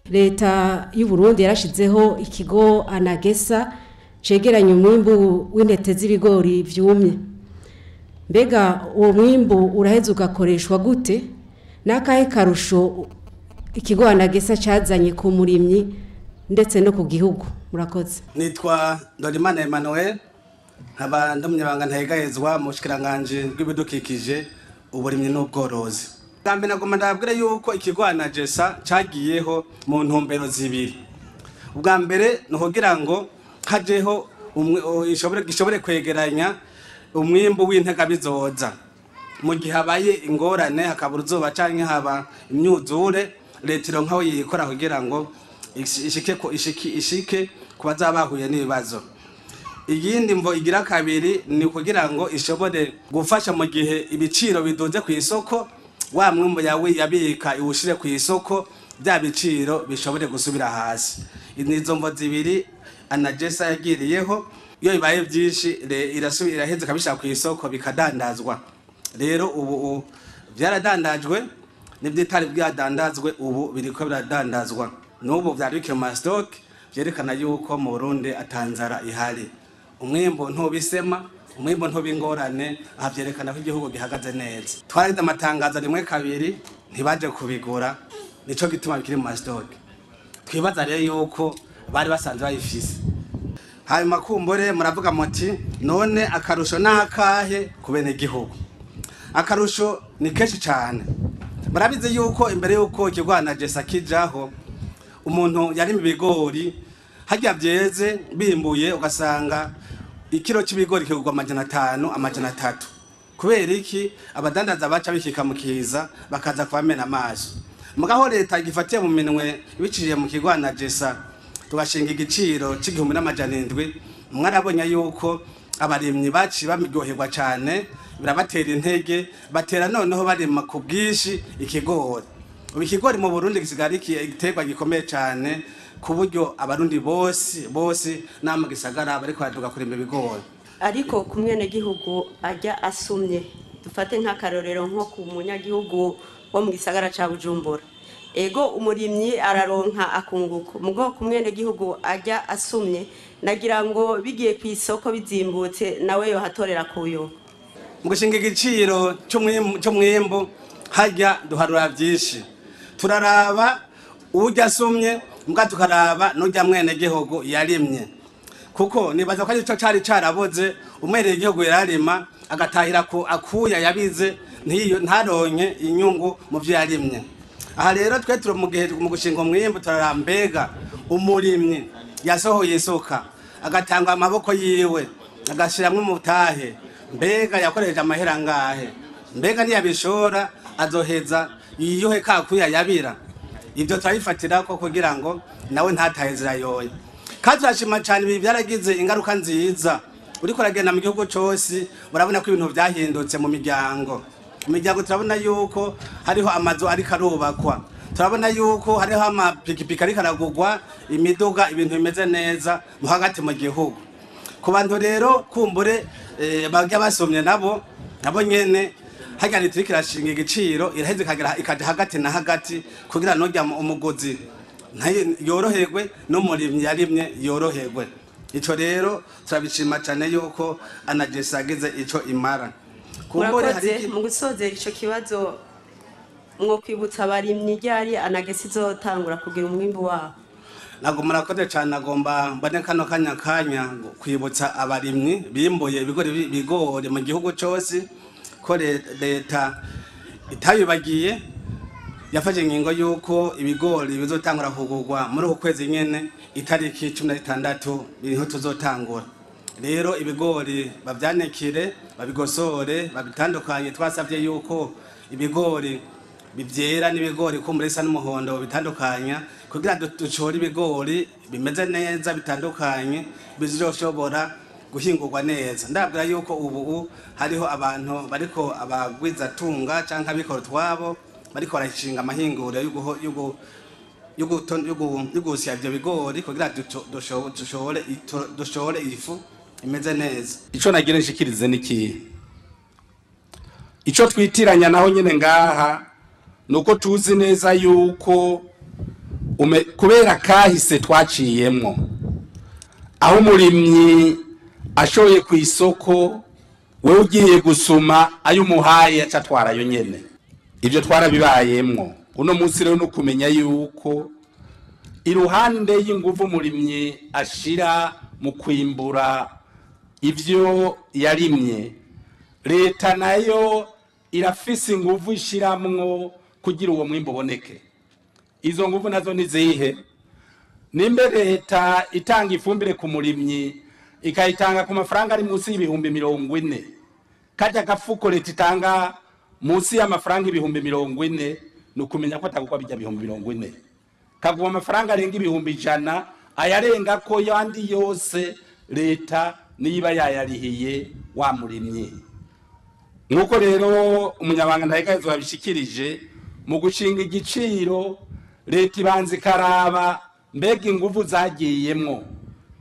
Leta y'u Burundi yarashizeho ikigo ANAGESSA cegeranya umwimbu w'intete z'ibigori vyumye. Mbega uwo mwimbu uraheza ugakoreshwa gute? Nakahe karusho ikigo ANAGESSA cazanye ku murimyi ndetse no ku gihugu? Murakoze. Nitwa Ndorimana Emmanuel, nkaba ndi umunyamabanga ntahegahezwa mu bushikiranganji bw'ibidukikije, uburimyi n'ubworozi. Bwa mbere nagomba ndababwire yuko ikigo ANAGESSA cagiyeho mu ntumbero zibiri. Ubwa mbere ni ukugira ngo hajeho gishobore kwegeranya umwimbu w'integabizoza. Mu gihe habaye ingorane, hakabura izuba canke haba imyuzure, leta ironka aho yikora kugira ngo ishike ku bazaba bahuye n'ibibazo. Iyindi mvo igira kabiri ni ukugira ngo ishobore gufasha mu gihe ibiciro biduze ku isoko, wa mwimbu yawe yabika iwushire ku isoko, bya biciro bishobore gusubira hasi. Nizo mvo zibiri ANAGESSA yagiriyeho. Iyo bibaye byinshi irasubira iraheza ikabishira ku isoko bikadandazwa. Rero ubu byaradandajwe, n'ibyitari bwadandazwe ubu biriko biradandazwa. N'ubu vyari bikiri mu ma stock, vyerekana yuko mu Burundi atanzara ihari. Umwimbu ntubisema, umwimbu ntubingorane, aha vyerekana ko igihugu gihagaze neza. Twaragize amatangazo rimwe kabiri, ntibaje kubigura, nico gituma bikiri mu ma stock. Twibaza rero yuko bari basanzwe bayifise. Hanyuma kumbure muravuga muti none akarusho n'akahe ku bene gihugu? Akarusho ni kenshi cyane. Murabizi yuko imbere yuko ikigo ANAGESSA kijaho, umuntu yarima ibigori harya byeze bimbuye, ugasanga ikiro c'ibigori kigurwa 500, 300. Kubera iki? Abadandaza baca bikika mukiza bakaza kubamena amaso. Mugaho leta igifatiye mu minwe ibiciriye mu kigo ANAGESSA, tugashinga igiciro c'1700, mwarabonye yuko abarimyi baci bamuryoherwa cyane, birabatera intege, batera noneho barima ku bwinshi ikigori. Ubu ikigori mu Burundi gisigaye ari igiterwa gikomeye cyane, ku buryo Abarundi bose bose n'abo mu gisagara bariko baraduga kurima ibigori. Ariko ku mwenegihugu ajya asumye, dufate nk'akarorero nko ku munyagihugu wo mu gisagara ca Bujumbura, ego umurimyi araronka akunguko, mugo ku mwenegihugu ajya asumye, nagira ngo bigiye ku isoko bizimbutse, nawe yohatorera kuyo. Mu gushinga igiciro c'umwimbu harya duharura byinshi. Turaraba ujya asumye, mbwa tukaraba n'ujya mwenegihugu yarimye, kuko nibaza ko aricyo cari caraboze. Umwenegihugu yararima agatahira ku akuya yabize, ntaronke inyungu mu vyo yarimye. Aha rero twe turi mu gihe mu gushinga umwimbu turaraba mbega umurimyi yasohoye isuka, agatanga amaboko yiwe, agashiramwo umutahe, mbega yakoresheje amahera angahe? Mbega niyabishora azoheza yiyuhe kakuya yabira? Ibyo turabifatira ko kugira ngo nawe ntatahe zirayoye. Kandi turashima cyane, ibi byaragize ingaruka nziza. Uriko uragenda mu gihugu cose, urabona ko ibintu vyahindutse mu miryango. Mu miryango turabona yuko hariho amazu ariko arubakwa, turabona yuko hariho amapikipiki ariko aragugwa, imiduga, ibintu bimeze neza mu hagati mu gihugu. Ku bantu rero kumbure bajya basomye, nabo nyene harya leta iriko irashinga igiciro, iraheze ikagera ikaja hagati na hagati kugira nurya umuguzi yoroherwe, n'umurimyi yarimye yoroherwe. Ico rero turabishima cyane yuko ANAGESSA yagize ico imara. Kumbure hari Murakoze. Mu gusozera ico kibazo, mwo kwibutsa abarimyi ryari ANAGESSA izotangura kugira umwimbu wabo? Ntabwo, murakoze cyane. Agomba mbone kano kanya kwibutsa abarimyi bimbuye ibigori mu gihugu cyose ko leta itabibagiye, yafashe ingingo y'uko ibigori bizotangura kugurwa muri uku kwezi nyene, itariki 16 niho tuzotangura. Rero ibigori babyanikire, babigosore, babitandukanye. Twasabye yuko ibigori bivyera n'ibigori kumbura isa n'umuhondo bitandukanya, kugira ducore ibigori bimeze neza bitandukanye, bizoshobora guhingurwa neza. Ndabwira yuko ubu hariho abantu bariko, abagwizatunga canke abikora utwabo, bariko barashinga amahinguriro y'ugusya ivyo bigori kugira dushore ifu imeze neza. Ico nagira nshikirize niki, ico twitiranya naho nyene ngaha, nuko tuzi neza yuko Kubera kahise twaciyemwo, aho umurimyi ashoye ku isoko, wewe ugiye gusuma ayo umuhaye aca atwara yo nyene. Ibyo twarabibayemwo. Uno munsi rero no kumenya yuko iruhande y'inguvu umurimyi ashira mu kwimbura ivyo yarimye, leta nayo irafise inguvu ishiramwo kugira uwo mwimbu uboneke. Izo nguvu nazo ni zihe? Nimbe leta itanga ifumbire ku murimyi ikayitanga ku mafaranga ari munsi y'ibihumbi 40, kajya gafuko leta itanga munsi y'amafaranga ibihumbi 40, ni ukumenya ko atagukwa bijya ibihumbi 40, kaguma amafaranga arenga ibihumbi 100, ayarenga ko yandi yose leta niba yayarihiye wa murimyi. Nkuko rero umunyabanga ntahegahezwa yabishikirije, mu gushinga igiciro leta ibanza ikaraba mbega inguvu zagiyemwo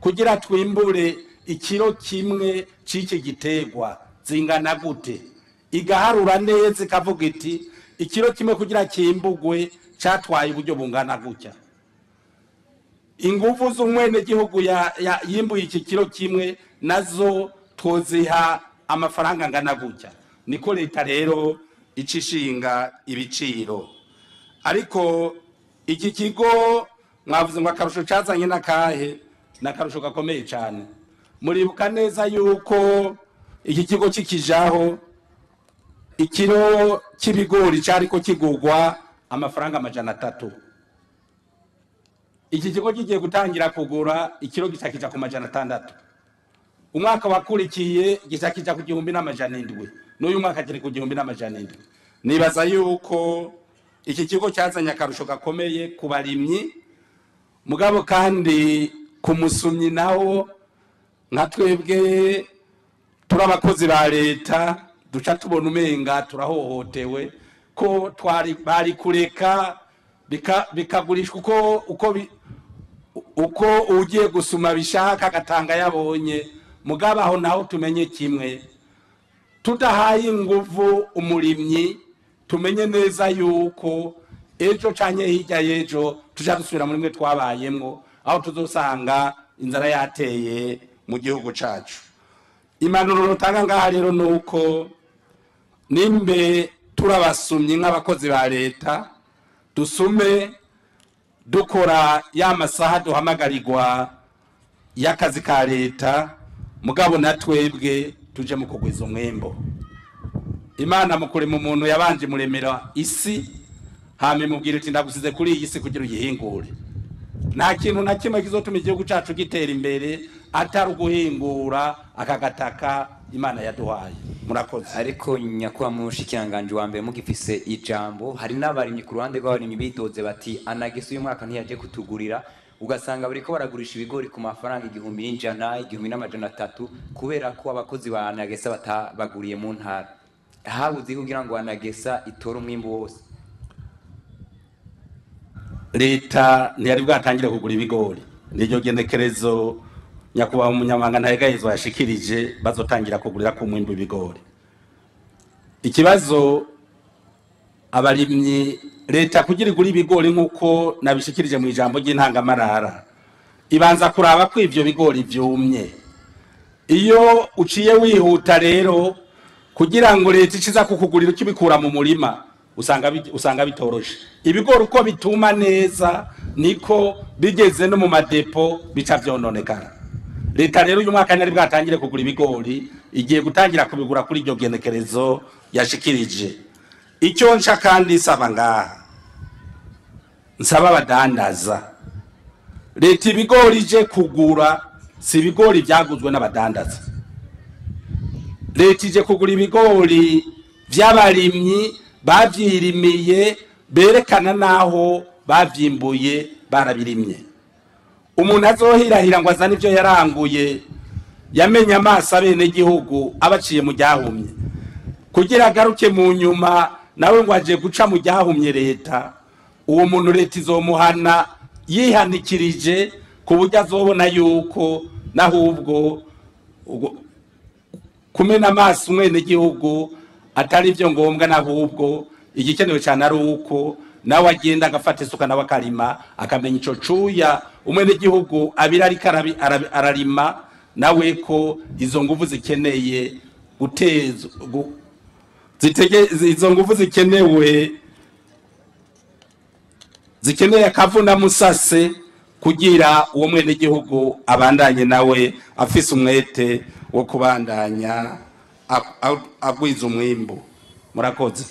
kugira twimbure ikiro kimwe c'iki gitegwa zingana gute, igaharura neza ikavuga iti ikiro kimwe kugira kimbugwe catwaye uburyo bungana gutya. Inguvu z'umwene gihugu yimbuye iki kiro kimwe nazo twoziha amafaranga angana gutya. Niko leta rero icishinga ibiciro. Ariko iki kigo mwavuze ngo akarusho cazanye nakahe? Nakarusho gakomeye cyane. Muribuka neza yuko iki kigo kikijaho ikiro cy'ibigori cyariko kigugwa amafaranga 300. Iki kigo kigiye gutangira kugura ikiro gitakija ku 600. Umwaka wakurikiye gitakija ku 1700. N'uyu mwaka kiri ku 1700. Nibaza yuko iki kigo cyazanye akarusho gakomeye ku barimyi, mugabo kandi ku musumyi nawo nka twebwe turi abakozi ba leta duca tubona umenga turahohotewe, ko twari bari kureka bikagurishwa uko ugiye gusuma bishaka agatanga yabonye. Mugabo aho naho tumenye kimwe, tudahaye inguvu umurimyi, tumenye neza yuko ejo canke hirya y'ejo tuja dusubira muri mwe twabayemwo, aho tuzosanga inzara yateye mu gihugu cacu. Impanuro rutanga ngaha rero nuko nimbe turabasumye nk'abakozi ba leta, dusume dukora ya masaha duhamagarirwa y'akazi ka leta, mugabo natwebwe tuje mu kugwiza umwimbo. Imana mukurema umuntu yabanje muremera isi, hame mubwira iti ndagusize kuri iyi si kugira uyihingure. Nta kintu na kimwe kizotuma igihugu cacu gitera imbere atari uguhingura akagataka Imana yaduhaye. Murakoze. Ariko nyakubahwa mushikiranganje wa mbere, mugifise ijambo, hari n'abarimyi ku ruhande rw'abarimyi bidoze bati anagese uyu mwaka ntiyaje kutugurira, ugasanga bariko baragurisha ibigori ku mafaranga 1100, 1300, kubera ko abakozi ba anagesa batabaguriye mu ntara. Habuze kugira ngo anagesa itore umwimbu wose. Leta ntiyari bwatangire kugura ibigori, niryo genekerezo nyakubahwa umunyamabanga ntahegahezwa yashikirije bazotangira kugurira ku mwimbu ibigori. Ikibazo abarimyi, leta kugira igura ibigori nkuko nabishikirije mu ijambo ry'intangamarara, ibanza kuraba ko ivyo bigori vyumye. Iyo uciye wihuta rero kugira ngo leta iciza kukugurira ukibikura mu murima, usanga bitoroshe. Ibigori uko bituma neza niko bigeze no mu madepo bica vyononekara. Leta rero uyu mwaka ntari bwatangire kugura ibigori, igiye gutangira kubigura kuri iryo genekerezo yashikirije. Icyo nca kandi saba ngaha, nsaba abadandaza, leta ibigori ije kugura si ibigori byaguzwe n'abadandaza. Leta ije kugura ibigori vy'abarimyi bavyirimiye, berekana naho bavyimbuye barabirimye. Umuntu azohirahira ngo azane ivyo yaranguye, yamenye amaso abene gihugu abaciye mu ryahumye, kugira agaruke mu nyuma nawe ngo aje guca mu ryahumye leta, uwo muntu leta izomuhana yihanikirije ku buryo azobona yuko nahubwo kumena amaso umwene gihugu atari ivyo ngombwa, nahubwo igikenewe cyane ari uko Nawe agenda agafata isuka, nawe akarima, akamenya ico cuya umwenegihugu abira ariko ararima, nawe ko izo nguvu zikeneye guteza zitege, izo nguvu zikenewe, zikeneye akavuna musase kugira uwo mwenegihugu abandanye nawe afise umwete wo kubandanya agwiza umwimbu. Murakoze.